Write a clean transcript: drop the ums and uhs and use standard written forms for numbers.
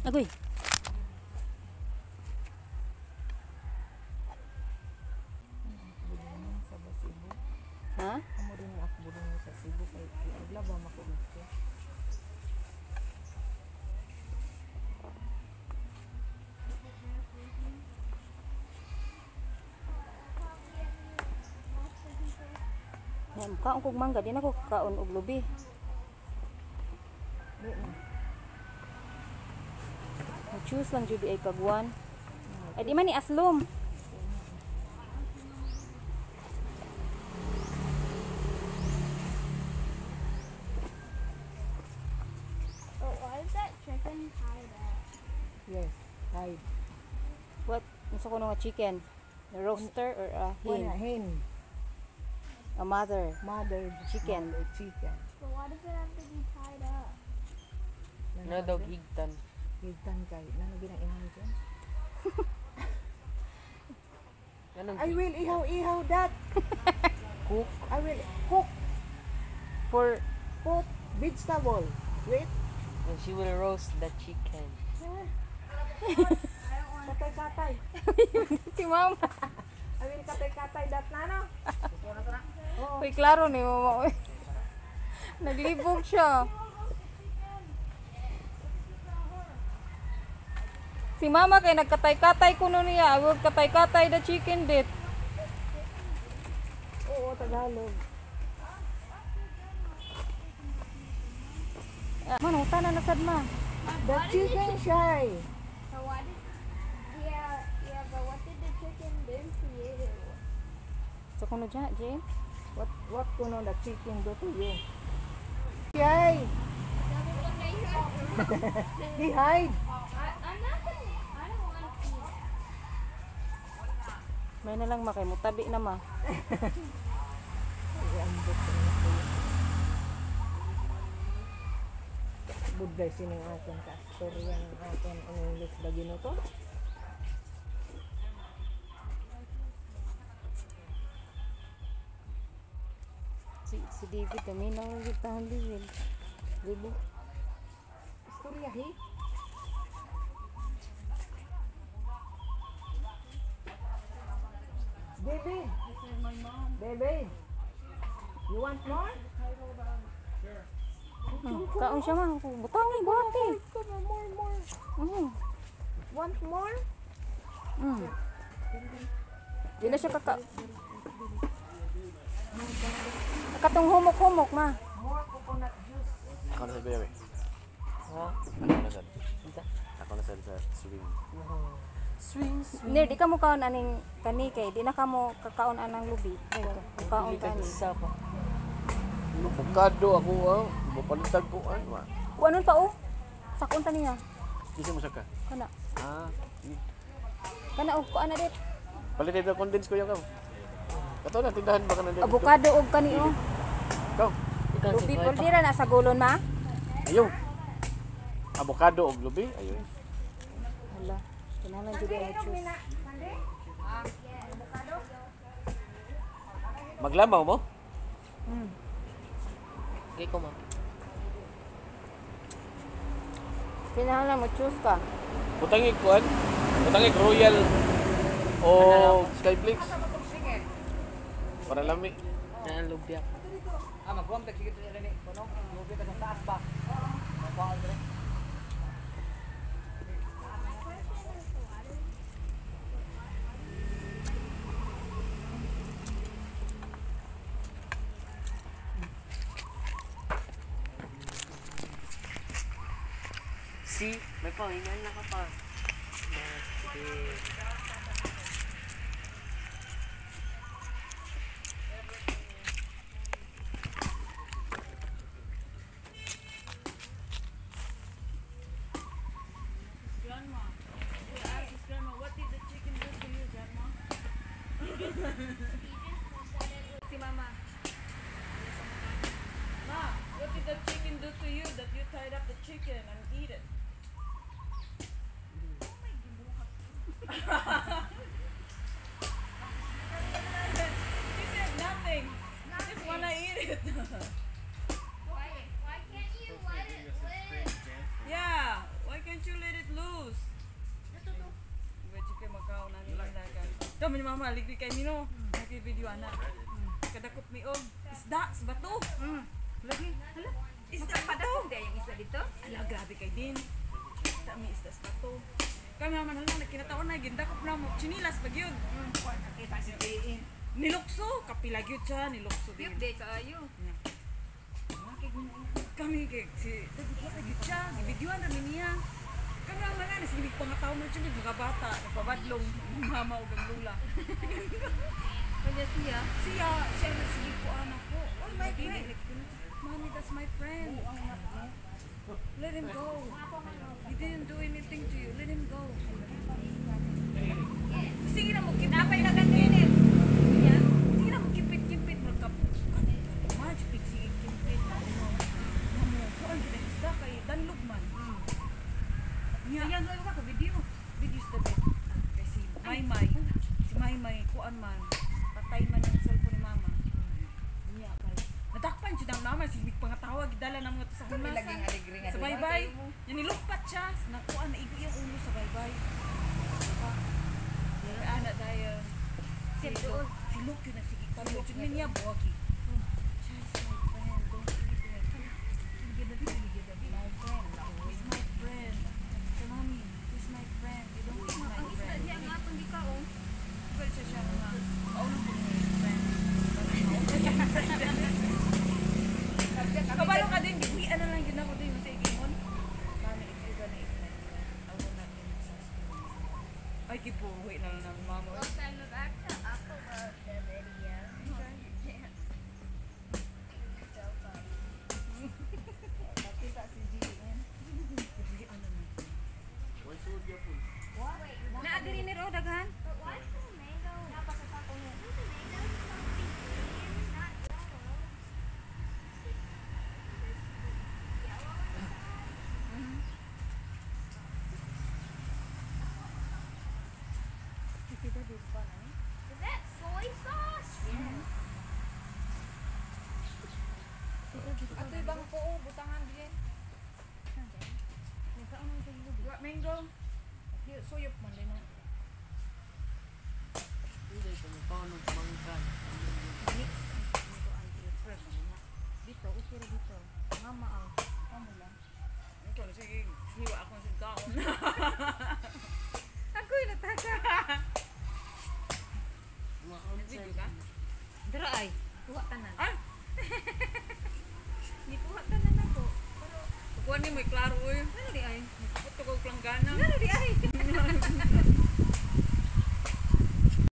Agoy. Sa Cebu. Ha? Amo rin ang akbulong sa Cebu kay naglaba mako dito. Yan, kaon kog mangga, di na ko kaon og lubi. Di na. Choose lang jud ay pagwan. Ay di man ni aslom. But why is that chicken tied up? Yes, hide. What? Unsa kuno nga chicken? A roaster or a Wala, hen? hen. A mother. Mother Chicken. Mother chicken. But why does it have to be tied up? No dog higtan. Higtan kay. Nano ginang ihaw dyan? Anong I will ihaw-ihaw that. Cook? I will cook. For Put vegetable. Wait. And she will roast the chicken. Katay-katay. Si mama. I will katay-katay that nano. Oo. Uy, klaro ni mama. Uy. Naglibog siya. Si mama kay nagkatay-katay kuno niya. I will katay-katay the chicken dit. Oo, Tagalog. Ah, man, tanan na sad ma. The chicken shy. But why did? Yeah, but what did the chicken do to you? So kuno dyan, Jane? What kuno the chicken do to you? Shy. He hide. I'm not gonna. I don't want to see that. May na lang ma kay mutabi na ma. Iambot ko na sa'yo. Budlay sining aton ka storya ng aton in English ba ginuto? Si David, kami na lang kita ang David. David. Istorya he. David. David. You want more? Kaon siya ma. Butang ni, buhati. Come on, more, more. Want more? Di na siya kaka... Katong humok-humok ma. More coconut juice. Ako na sa baby. Ha? Ako na sa. Ako na sa swing. Swing, swing. Nir, di ka mo kaon aning kani kay di na ka mo kakaon anang lubi. Kaon Pili ka ka ni. isa pa. Avocado ako ah. Mapalitag ko an ma. Kuanon pa oh. Sakon ta niya. Kisa mo saka. Kana. Ah, sige. Kana oh, kuan na dit. Palit ito condense ko yung kaw. Kato na tindahan ba kana dito? Avocado og kani oh. Kaw. Ikaw, Lubi si por dira na sa gulon ma. Ayo. Avocado og lubi ayo. Hala, kinahanglan jud ay choose. Maglamaw mo? Okay ko ma. Kinahanglan mo choose ka. Butangig kuan. Butangig Royal o Skyflix. Para lami. Naan lubya. Ah, mag-complex sige to ni kuno. Lubi ka sa taas ba? Magkuhaan dire. See, may pangingan na ka pa. Sige. Grandma. We asked his grandma, "What did the chicken do to you, Grandma?" Si mama. Ma, what did the chicken do to you that you tied up the chicken and eat it? She said nothing. Just wanna eat it. Why can't you let it live? Yeah. Why can't you let it loose? Kami ni mama ligwi kay mino. Naki-video ana. Kadakop mi og isda sa bato. Lagi. Hala. Isda pa daw. Yung isda dito? Ala, grabe kay din. Isda mi isda sa bato. Kami mama na lang nagkinataon na gindakop na mo chinilas pag yun. Nakita si Jane. Nilukso, kapila gyud siya, nilukso din. Cute day kaayo. Kami kay si David wala gyud siya, gibidyohan ra mi niya. Kami mama na sige pangataw mo siya mga bata, nagpabadlong mama ug ang lula. Kanya siya. Siya, siya na sige ko anak ko. Oh my friend. Mommy, that's my friend. Let him go. He didn't do anything to you. Let him go. Sige na mo Napay na ganyan. Sige na mo kimpit-kimpit mo kap. March pig sige kimpit. Namo kuan gid ang isda kay danlog man. Nya. Siya sa ka video. Videos the best. Kay si Maymay. Si Maymay kuan man. Patay man ang cellphone ni mama. Niya kay. Natakpan jud ang mama sige pangatawag gidala na mga to sa Kami humasa. laging aligre nga. Sa baybay. Yan nilukpat siya. Nakuan naigo iyang ulo sa baybay. Diba? Ana dayon. Si Luke, si Luke yun ang sige kami. Jud min niya buwagi. Siya is my friend. Don't eat it. My friend. He's my friend. So, mommy, he's my friend. You don't eat my Ang isda friend. diya nga atong gikaon. Well, siya siya nga. Kaulo ko ni friend. Kabalo ka din, gibuhian na lang yun ako din sa igingon. Mami, if you're gonna eat my friend, I will not eat sauce. Ay, gibuhi na lang ng mama. Look, I'm about to upload the video. You can't. It's so funny. Nakita si Jane. Gibuhian na lang. Why sud gyapon? Wait, Naa diri ni ro daghan. but why is the mango? Isn't the mango supposed to be green, not yellow? Yellow inside? Is that soy sauce? Ato'y bangko oh, butangan din. Wa mango. Suyop man din oh. Hindi ko mapanog mangkan. Dito, okay ra dito. Mama ang. Amo lang. Ikaw na sige, hiwa akong sigkaon. Ako'y nataka. Nag-video ka? Dira ay. Kuha tanan. Ay! Gikuha tanan ako. Pero Kuha ni mo, klaro eh. ano di ay? Puto ko planggana. Ano di ay?